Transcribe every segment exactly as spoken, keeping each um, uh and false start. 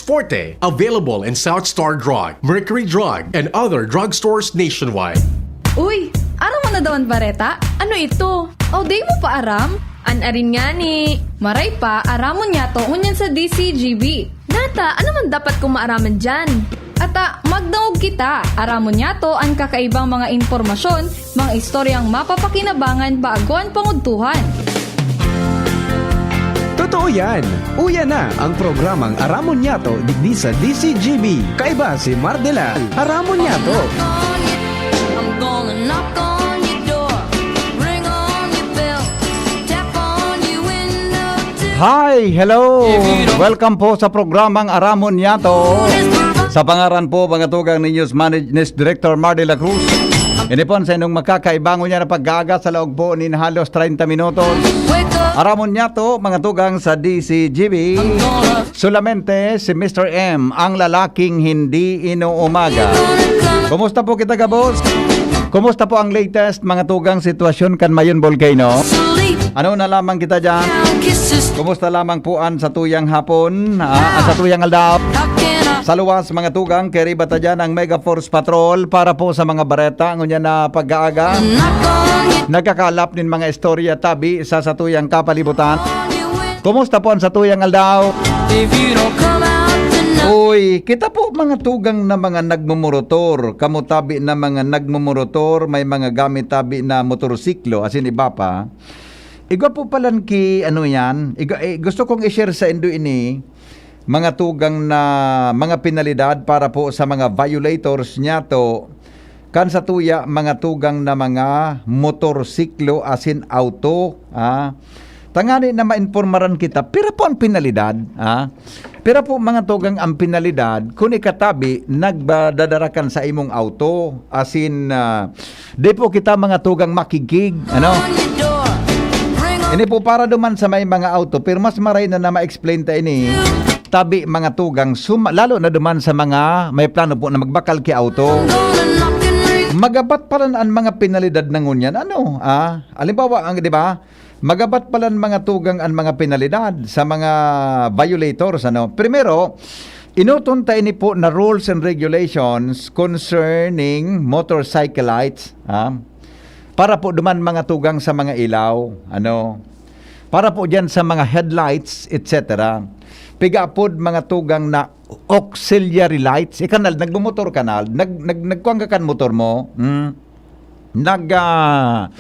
Forte, available in South Star Drug, Mercury Drug, and other drugstores nationwide. Uy, aram mo na daw an bareta? Ano ito? O, di mo pa aram? An arin ngani. Maray pa, aramon niyato ngunyan sa D C G B. Nata, ano man dapat kong maaraman diyan? Ata, magdangog kita. Aramon niyato an kakaibang mga impormasyon, mga istoryang mapapakinabangan bago an pangudtuhan. Totoo yan! Uya na ang programang Aramon Niyato digdi sa D C G B. Kaiba si Mardela. Aramon Niyato. I'm gonna knock on your door, ring on your bell, tap on your window too. Hi! Hello! Welcome po sa programang Aramon Niyato. Sa pangaran po, mga tugang, ni News Manage-, News Director Mardy La Cruz. Ini po ang sa inyong makakaibangon niya na pag-aaga sa laog po nin halos treinta minutos. Aramon Niyato, mga tugang, sa D C G B. Solamente si Mister M, ang lalaking hindi inuumaga. Kumusta po kita, gabos? Kumusta po ang latest, mga tugang, sitwasyon kan Mayon Volcano? Ano na lamang kita dyan? Kumusta lamang po an satuyang hapon? Ah, an satuyang aldaw? Sa luwas, mga tugang, kay riba ta dyan ang Mega Force Patrol para po sa mga bareta ngunyan na pag-aaga. Nagkakalap nin mga istorya tabi sa satuyang kapalibutan. Kumusta po an satuyang aldaw? Uy, kita po mga tugang na mga nagmumorotor, kamo tabi na mga nagmumorotor, may mga gamit tabi na motorsiklo, asin iba pa. Igwa po palan ki, ano yan, igwa, eh, gusto kong i-share sa indo ini, mga tugang na mga penalidad para po sa mga violators niyato, kan satuya mga tugang na mga motorsiklo asin auto, ah. Tangani na maimpormaran kita, pira po ang penalidad, ah? Pira po mga tugang ang penalidad kun ikatabi nagdadara kan sa imong auto, asin, ah, di po kita mga tugang makigkig, ano? Ini po para duman sa may mga auto, pero mas maray na na ma-explain ta ini. Tabi mga tugang, suma-, lalo na duman sa mga may plano po na magbakal ki auto. Magabat palan an mga penalidad na ngunyan, ano? Ah, halimbawa, ang, di ba? Magabat palan mga tugang an mga penalidad sa mga violators, ano? Primero, inoton ta ini po na rules and regulations concerning motorcyclites, ah. Para po duman mga tugang sa mga ilaw, ano? Para po diyan sa mga headlights, et cetera. Piga apod mga tugang na auxiliary lights. Ikanal, nagmumotor ka na, nag-, nag-, nagkuwang ka kan motor mo, hmm? Nag, ah,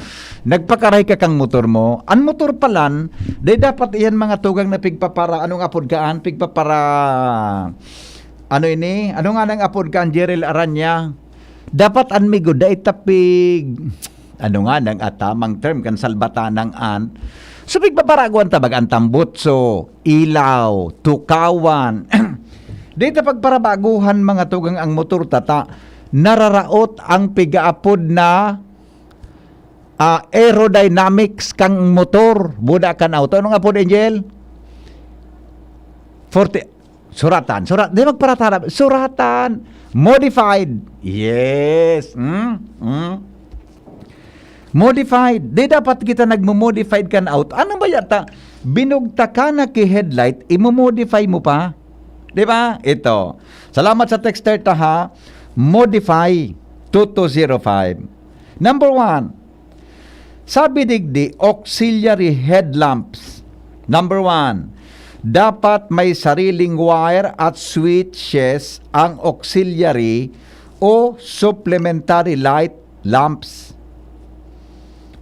nagpakaray ka kang motor mo. An motor palan, dai dapat iyan mga tugang na pigpapara, anong apod kaan? Pigpapara, ano ini? Ano nga nang apod kaan, Jerel Aranya? Dapat an migo, dai ta pig-, ano nga nang atamang term kan salbatanang an? So, pigpaparaguan ta baga an tambutso, ilaw, tukawan. Dai ta pagparabaguhan mga tugang ang motor tata. Nararaot ang pigaapod na, ah, aerodynamics kang motor, buda kan auto. Ano nga po, Angel? Forty, suratan. Surat, di magparatara. Suratan. Modified. Yes. Mm, mm. Modified. Di dapat kita nagmo-modified kan auto. Ano ba yata? Binugta ka na ki headlight, imo-modify mo pa? Di ba? Ito. Salamat sa texter ta, ha. Modify two two zero five. Number one, sabi digdi, auxiliary headlamps. Number one, dapat may sariling wire at switches ang auxiliary o supplementary light lamps.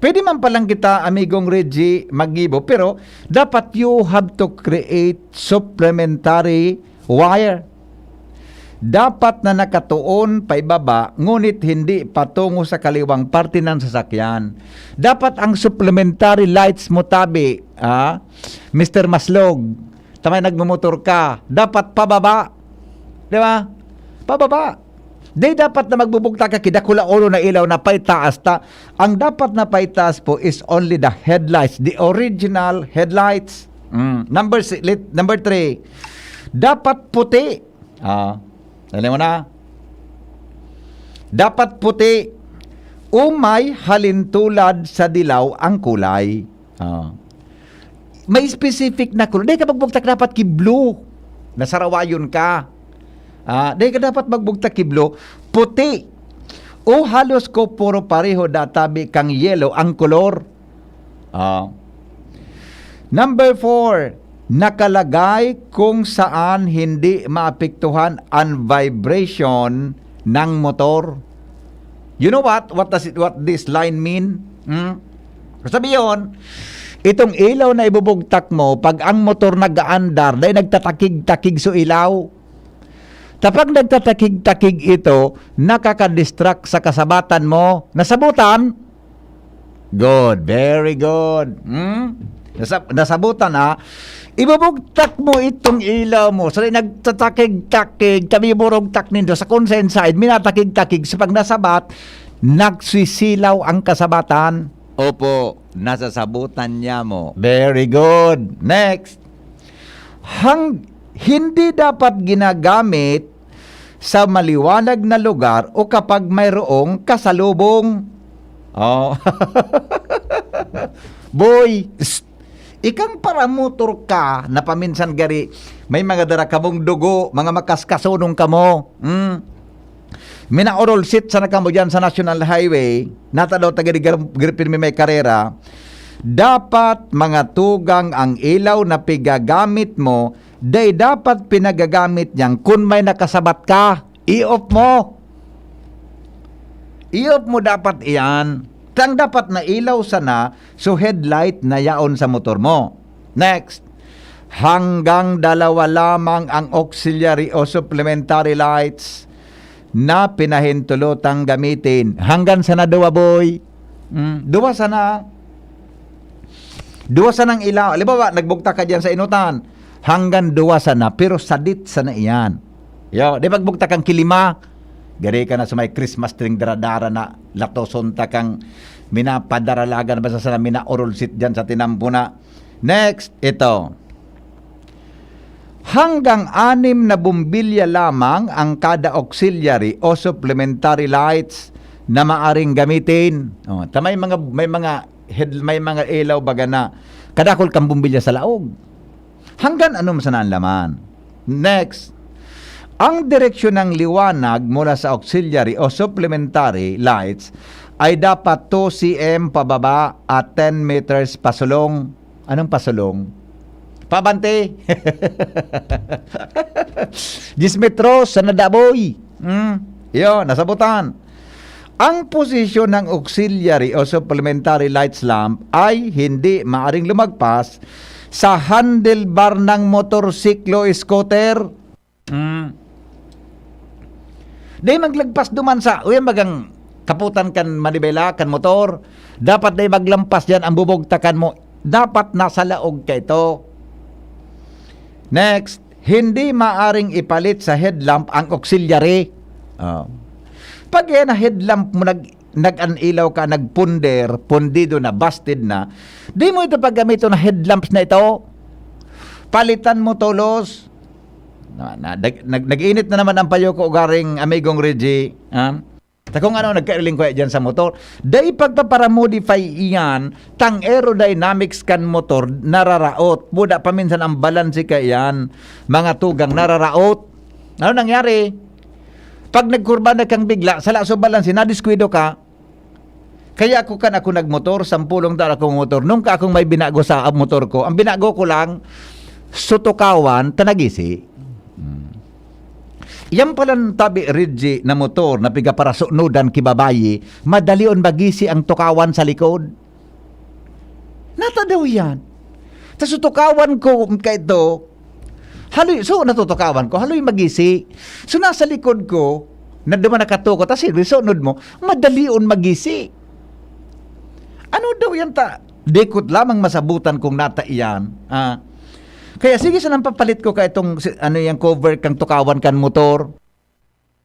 Pwede man palang kita, amigong Reggie, maggibo, pero dapat you have to create supplementary wire. Dapat na nakatuon paibaba, ngunit hindi patungo sa kaliwang parte ng sasakyan. Dapat ang supplementary lights mo tabi, ah, Mister Maslog, tamay nagmumotor ka, dapat pababa. Di ba? Pababa. Di dapat na magbubugtak ka, kidakula ulo na ilaw na paitaas ta. Ang dapat na paitaas po is only the headlights, the original headlights. Mm. Number si-, lit-, number three, dapat puti. Ah, alam mo na? Dapat puti o may halintulad sa dilaw ang kulay. Ah. May specific na kulay. Di ka magbugtak dapat ki blue. Nasarawayon ka. Ah, dai ka dapat magbugtak ki blue, puti. O halos ko puro pareho da tabi kang yellow ang kolor. Ah. Number four, nakalagay kung saan hindi maapektuhan ang vibration ng motor. You know what? What does it, what this line mean? Hmm? Sabi yon, itong ilaw na ibubugtak mo, pag ang motor nag-aandar, dai nagtatakig-takig so ilaw. Tapag nagtatakig-takig ito, nakakadistract sa kasabatan mo. Nasabutan? Good, very good. Hmm? Nasa-, nasabutan, ha? Ibubugtak mo itong ilaw mo. Sa nagtatakig-takig, kami burugtak nindo sa kung saan side, minatakig-takig. Sa pag nasabat, nagsisilaw ang kasabatan. Opo, nasasabutan niya mo. Very good. Next. Hang-, hindi dapat ginagamit sa maliwanag na lugar o kapag mayroong kasalubong. Oh. Boy, psst. Ikang paramotor ka na paminsan gari, may mga dara kamong dugo, mga makaskasonong kamo. Hmm. Minaorolsit sana kamo diyan sa National Highway, natadaw ta gari, gari, gari pirmi may karera. Dapat mga tugang ang ilaw na pigagamit mo, dai dapat pinagagamit niyan kun may nakasabat ka. I-off mo. I-off mo dapat iyan. Tang dapat na ilaw sana, so headlight na yaon sa motor mo. Next, hanggang dalawa lamang ang auxiliary o supplementary lights na pinahintulotang gamitin. Hanggang sana duwa, boy. Mm, duwa sana. Duwa sanang ilaw. Halimbawa, nagbugtak ka diyan sa inutan. Hanggang duwa sana, pero sadit sana iyan. Yo, di pagbugtak kang kilima. Gari ka na sa may Christmas tree daradara na latoson ta kang minapadaralagan basta sana minaorolsit diyan sa tinampo na. Next, ito. Hanggang anim na bombilya lamang ang kada auxiliary o supplementary lights na maaring gamitin. Oh, ta may mga, may mga head, may mga ilaw baga na kadakol kang bombilya sa laog. Hanggan ano man sana an laman. Next, ang direksyon ng liwanag mula sa auxiliary o supplementary lights ay dapat two C M pababa at ten meters pasulong. Anong pasulong? Pabante. Diyes metros sa nadaboy. Hmm. Yo, nasabutan. Ang posisyon ng auxiliary o supplementary lights lamp ay hindi maaring lumagpas sa handlebar ng motorsiklo, scooter. Mm. Dai maglagpas duman sa, uyan bagang kaputan kan manibela, kan motor. Dapat dai maglampas diyan ang bubugtakan mo. Dapat nasa laog ka ito. Next, hindi maaring ipalit sa headlamp ang auxiliary. Oh. Pag yan na headlamp mo, nag-, nag-anilaw ka, nagpunder, pundido na, busted na, di mo ito paggamiton na headlamps na ito. Palitan mo tolos. Na, na, nag-, nag-, nag-init na naman ang payo ko, ugaring amigong Reggie. Ha? Ta kung ano, nagkailing ko diyan sa motor. Dai pagpaparamodify iyan, tang aerodynamics kan motor, nararaot. Buda paminsan ang balanse ka iyan, mga tugang, nararaot. Ano nangyari? Pag nagkurba na kang bigla, sala so balanse, nadiskwido ka. Kaya ako kan ako nagmotor, sampulong taon akong motor. Nung ka akong may binago sa motor ko, ang binago ko lang, sutukawan, tanagisi. Hmm. Yan palang tabi, Reggie, na motor na piga para sunodan ki babayi, madalion magisi ang tukawan sa likod. Nata daw yan. Tas tutukawan ko kaito, haloy, so natutukawan ko, haloy magisi. So nasa likod ko, na duman nakatuko, tas sige, sunod mo, madalion magisi. Ano daw yan ta? Dikot lamang masabutan kung nata iyan. Ah. Kaya sige, sa nang papalit ko ka itong, si-, ano yung cover kang tukawan kan motor.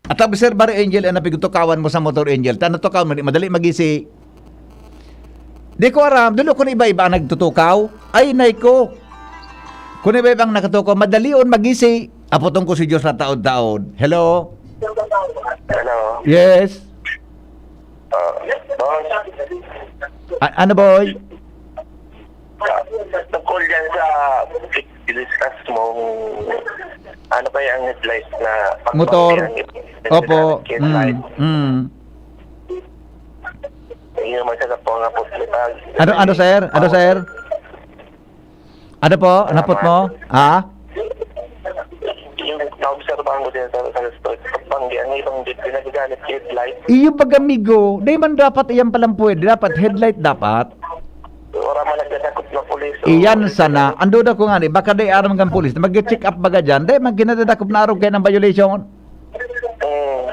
At obserbar, Angel, ang napigtukawan mo sa motor, Angel. Ta natukaw mo, di madali magisi. Di ko aram, dulo kun iba-iba ang nagtutukaw. Ay, nay ko. Kun iba-iba ang nakatukaw, madalion magisi. Apotong ko si Diyos na taod-taod. Hello? Hello. Yes. Ah, boss. A-, ano, boy? Ah, tungkol yan sa discuss mong Ano ba yung headlight na pag Motor. Ang Opo. Headlight? Mm, mm. Yung magsasapo nga po. Ano, ano, sir? Ano, sir? Ano po? Napot mo? Ha? Yung naobserbahan ko din sa, sa story, pag banggi, ang ibang jeep, pinagagamit headlight. Iyo pag amigo, di man dapat iyan palang pwede. Dapat headlight dapat. Wala man nagdadakop na pulis. Iyan sana. Ang duda ko nga ni, baka di aram kang pulis. Mag-check up baga dyan. Di, mag ginadadakop na arog kayo ng violation. Eh,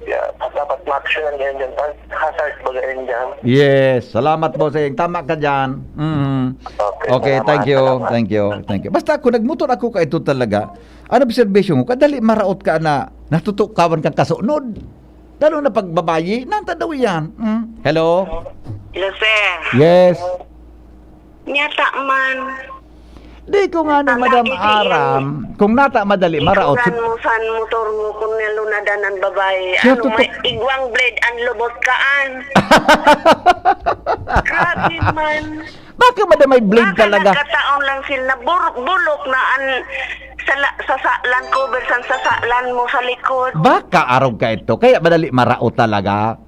yeah, dapat ma-action ang ganyan dyan. Pag hazard ba ganyan dyan? Yes. Salamat, bossing. Tama ka dyan. Mm. Okay, Okay, salamat, thank you. salamat. Thank you. Thank you. Basta ako, nagmotor ako ka ito talaga. Ano observation ko? Kadali maraot ka na natutukawan kang kasunod. Lalo na pag babayi, nanta daw yan. Mm. Hello? Hello, sir. Yes. Nyata man. Di ko nga ni Madam Aram, kung nata madali, maraot. Ikuran mo san motor mo kung nalunadan ang babae. Siya Ano, totoo. May igwang blade ang lubot kaan. Grabe man. Baka madam may blade Baka talaga. Nagkataon lang sila na bur- bulok na ang sala- sasa Land Rover san sasalan mo sa likod. Baka arog ka ito, kaya madali maraot talaga.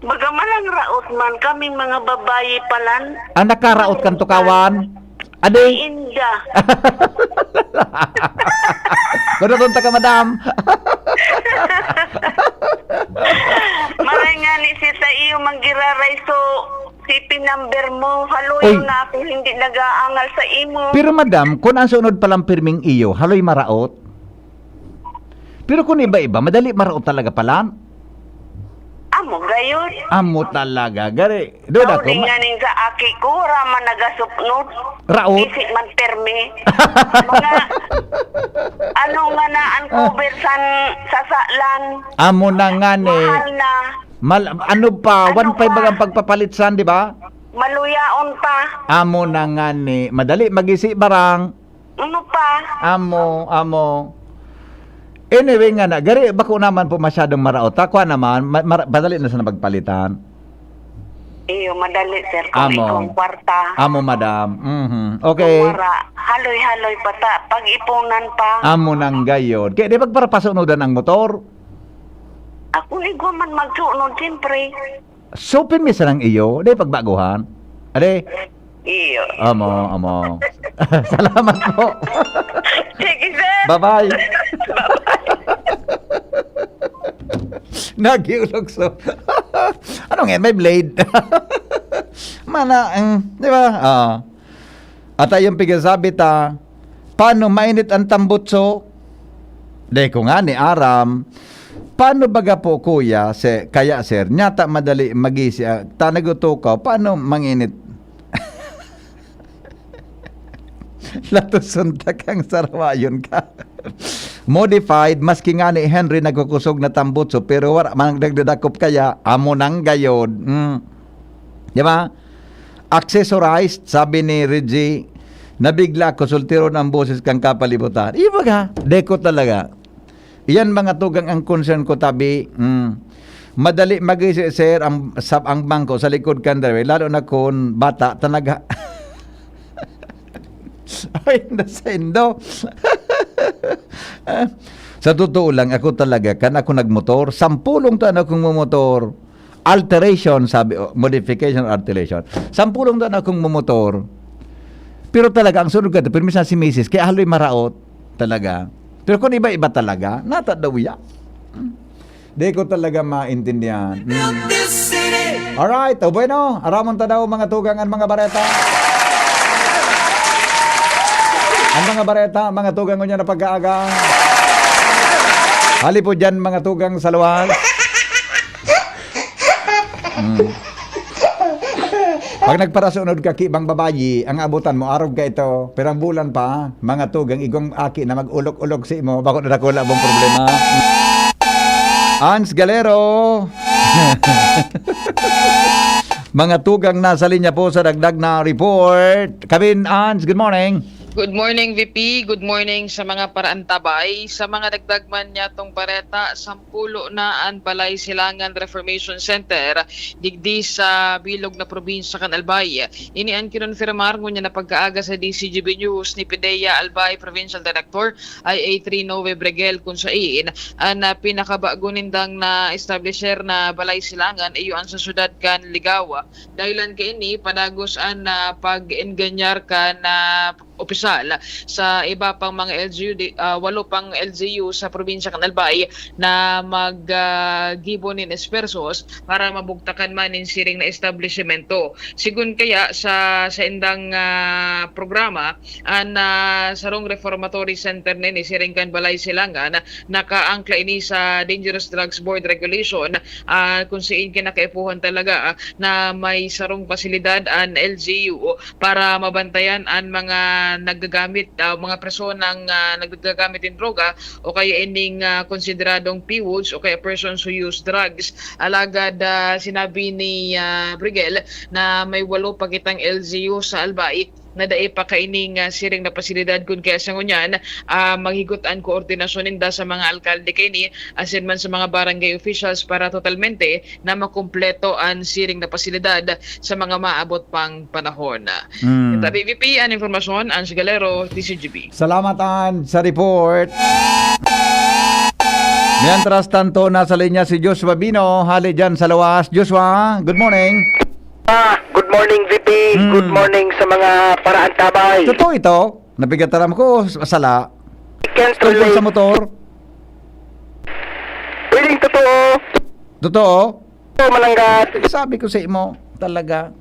Baga malang raot man, kaming mga babayi palan. Ah, nakaraot kan tukawan? Ade? Ay, inda. Gudoton ta ka, madam. Maray nga ni si ta iyo manggiraray, so, C P number mo, haloy Oy. na ako, hindi nag-aangal sa imo. Pero, madam, kung ang sunod palang pirming iyo, haloy maraot? Pero kung iba-iba, madali maraot talaga pala. Amo, gayon. Amo talaga, gari. Duda ko, Nauli ma- nga ning sa aki ko, wala man nagasupnod. Raot? Isip man permi. Mga, ano nga na ang Ah. cover san sasalan. Amo na nga ni. Mahal na. Mal-, ano pa, Ano one five pa? bagang pagpapalit san, di ba? Maluyaon pa. Amo na nga ni. Madali magisi barang. Ano pa? Amo, amo. Anyway nga na, gari bako naman po masyadong maraot. Ha, kuha naman, ma- mara- madali na sa napagpalitan. Iyo, madali, sir. Kung Amo. ikong kwarta. Amo, madam. Mhm. Okay. Kung wara, haloy-haloy pa ta. Pag-ipunan pa. Amo nang gayon. Kaya di pagparapasunodan ang motor? Ako, igwa man magsunod, siyempre. So, pirmi sanang iyo, di pagbaguhan. Ade? Iyo. Amo, amo. Salamat po. Sige, sir. Bye-bye. Bye-bye. Nagiulog so. Ano nga, may blade. Mana, ang, di ba? Ah. At ayong pigasabi ta, paano mainit ang tambutso? Di ko nga ni aram. Paano baga po, kuya, si, kaya, sir, nyata madali magisi, ah, ta nagutukaw, paano manginit? Latos suntak ang sarawayon ka. Modified, maski nga ni Henry nagkukusog na tambutso, pero wala man nagdadakop kaya, amo nang gayod. Mm. Di ba? Accessorized, sabi ni Reggie, nabigla ko, sultiron ang boses kang kapalibutan. Ibaga, deko talaga. Iyan mga tugang ang concern ko, tabi. Mm. Madali magisi, sir, ang, sa, ang bangko sa likod kan driver, lalo na kun bata, talaga. Ay, nasendo. Sa totoo lang, ako talaga, kan ako nagmotor, sampulong to ano kung momotor. Alteration, sabi, o, modification or alteration. Sampulong to ano kung momotor. Pero talaga, ang sunod ka, pirmi sa si misis, kaya haloy maraot talaga. Pero kung iba-iba talaga, nata daw ya. Di ko talaga maintindihan. Mm. Alright, o bueno, aramon ta daw mga tugang ang mga bareta. Ang mga bareta, mga tugang ngunyan na pag-aaga. Hali po dyan, mga tugang sa luwas. Mm. Pag nagparasunod ka, kibang babayi, ang abutan mo, arog ka ito. Pero ang bulan pa, mga tugang, igong aki na mag-ulok-ulok si mo, bako na dakula mong problema. Ans Galero. Mga tugang nasa linya po sa dagdag na report. Kabin, Ans, good morning. Good morning, V P. Good morning sa mga paraantabay. Sa mga dagdag man niyatong bareta, sampulo na an Balay Silangan Reformation Center digdi sa bilog na probinsya kan Albay. Ini an kinonfirmar ngunyan na pagkaaga sa D C G B News ni Pidea Albay Provincial Director I A three Noe Bregel, kun sain an, ah, pinakabago nindang na-establisher na Balay Silangan iyo an sa syudad kan Ligao. Dahilan kaini, padagos an, ah, pag-enganyar kan, ah, opisyal sa iba pang mga L G U, di, ah, walo pang L G U sa probinsya kan Albay na mag, ah, gibo nin espersos para mabugtakan man nin siring na establisimento. Sigon kaya sa saindang, ah, programa, an, ah, sarong reformatory center na ini siring kan Balay Silangan, nakaangkla ini sa Dangerous Drugs Board Regulation, ah, kung sain kinakaipuhan talaga, ah, na may sarong pasilidad an L G U para mabantayan an mga naggagamit, ah, mga personang, ah, naggagamit nin droga o kaya ining, ah, konsideradong P W Ds o kaya persons who use drugs. Alagad, ah, sinabi ni, ah, Brigel na may walo pa kitang L G U sa Albay na dai pa kaining, ah, siring na pasilidad, kun kaya sa ngunyan, ah, maghigot an koordinasyon ninda sa mga alkalde kaini asin man sa mga barangay officials para totalmente na makumpleto an siring na pasilidad sa mga maabot pang panahon. Mm. Tabi V P an impormasyon, Ange Galero, D C G B. Salamat, Ange, sa report. Mientras tanto, nasa linya si Joshua Bino, hali dyan sa Lawas. Joshua, good morning. Ah, good morning, V P. Mm. Good morning sa mga paraantabay. Totoo ito? Nabigataram ko, sala. Can't Tungkol relate. Sa motor? Pwedeng totoo. Totoo? Totoo, mananggad. Sabi ko sa imo, talaga.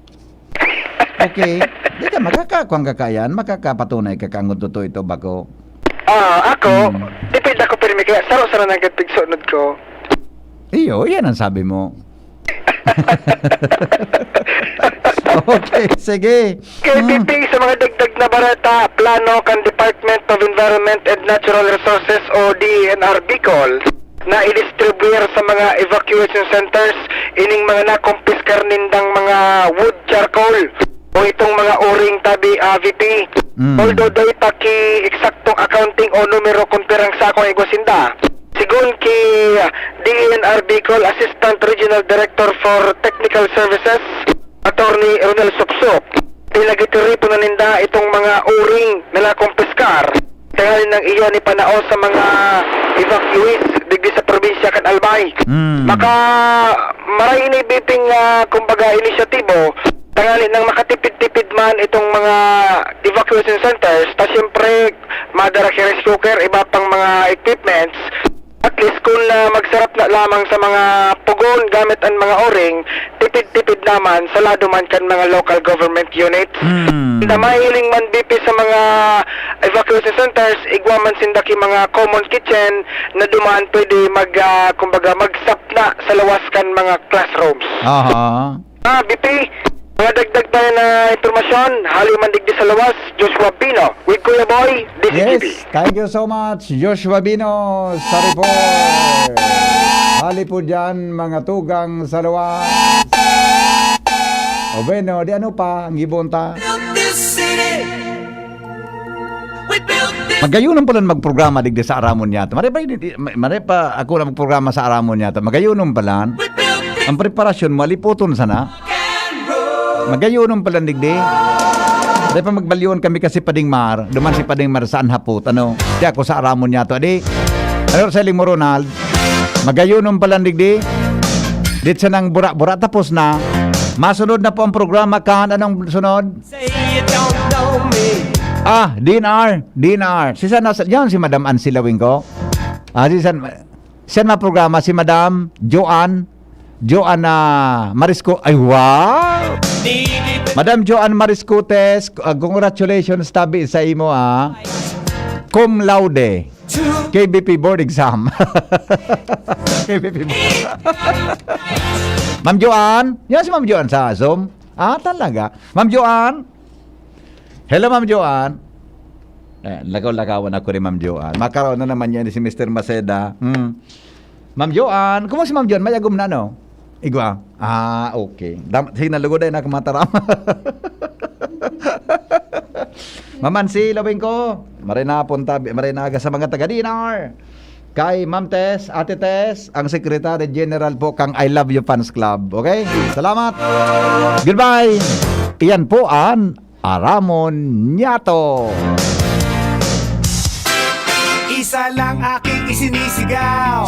Okay. Di ka makakakuan ka kayan, makakapatunay ka kang totoo ito, bako. Ah, ako, Hmm. tipid ako pirmi, kaya saro-saro nang tigsunod ko. Iyo, yan ang sabi mo. Okay, sige. K B P, Hmm. sa mga dagdag na bareta, plano kan Department of Environment and Natural Resources o D E N R Bicol na i-distribute sa mga evacuation centers ining mga nakumpiskar nindang mga wood charcoal o itong mga uring tabi, ah, V P. Mm. Although dai pa ki eksaktong accounting o numero kung pirang sako ang igwa sinda. Sigon ki D E N R Bicol Assistant Regional Director for Technical Services, Attorney Ronel Supsup, pinagitiripon na ninda itong mga uring na nakumpiskar. Tanganing iyo ni panao sa mga evacuees digdi sa probinsya kan Albay. Mm. Maka, maray ini biping, ah, kumbaga, inisyatibo, tanganing makatipid-tipid man itong mga evacuation centers, ta siyempre, madara ki rice cooker, iba pang mga equipments. At least, kung, ah, magsarap na lamang sa mga pugon gamit ang mga uring, tipid-tipid naman sa lado man kan mga local government units. Hmm. Na mahiling man, V P, sa mga evacuation centers, igwa man sinda ki mga common kitchen na duman pwede mag, ah, kumbaga, magsapna sa lawas kan mga classrooms. Aha. Ah, V P, mga dagdag pa na impormasyon, hali man digdi sa lawas, Joshua Bino, with Kuya Boy, D C G B. Yes, thank you so much, Joshua Bino, sa report. Hali po dyan, mga tugang sa lawas. O bueno, di ano pa, ang gibon ta? Built this city. We built this Magayon ang palan magprograma digdi sa Aramon Yato. Mare pa, di, di, mare pa ako na magprograma sa Aramon Yato. Magayon ang palan. We built this Ang preparasyon mo, alipoton sana. Magayonon pa lang digdi. Dai pa magbalyoon kami kasi Pading Mar. Duman si Pading Mar sa Anhapot. Ano? Di ako sa Aramon niya to. Adi, ano sa iling mo, Ronald? Magayonon pa lang digdi. Dit sa nang bura-bura, tapos na. Masunod na po ang programa kan. Anong sunod? Say you don't know me. Ah, D N R. D N R. Si sana sa, yan si Madam Ansi Lawing ko. Ah, si San, siya na programa, si Madam Joanne, Joanne, ah, Marisco. Ay, wow! Madam Joanne Mariscotes, ah, congratulations, tabi sa imo, ah. Cum laude. K B P board exam. K B P board. Ma'am Joanne? Yan si Ma'am Joanne sa Zoom? Ah, talaga? Ma'am Joanne? Hello, Ma'am Joanne. Eh, lakaw-lakawan ako ni Ma'am Joanne. Makaraw na naman yan si Mister Maceda. Hmm. Ma'am Joanne, kumusta si Ma'am Joanne? May agom na, no? Igwa? Ah, okay. Dam-, sige, nalugod ay na kumatarama. Mamansi, lawing ko. Maray na punta, maray na aga sa mga taga-D N R. Kay Ma'am Tess, Ate Tess, ang Secretary General po kang I Love You Fans Club. Okay? Salamat. Goodbye. Iyan po ang Aramon Niato. Isa lang aking isinisigaw.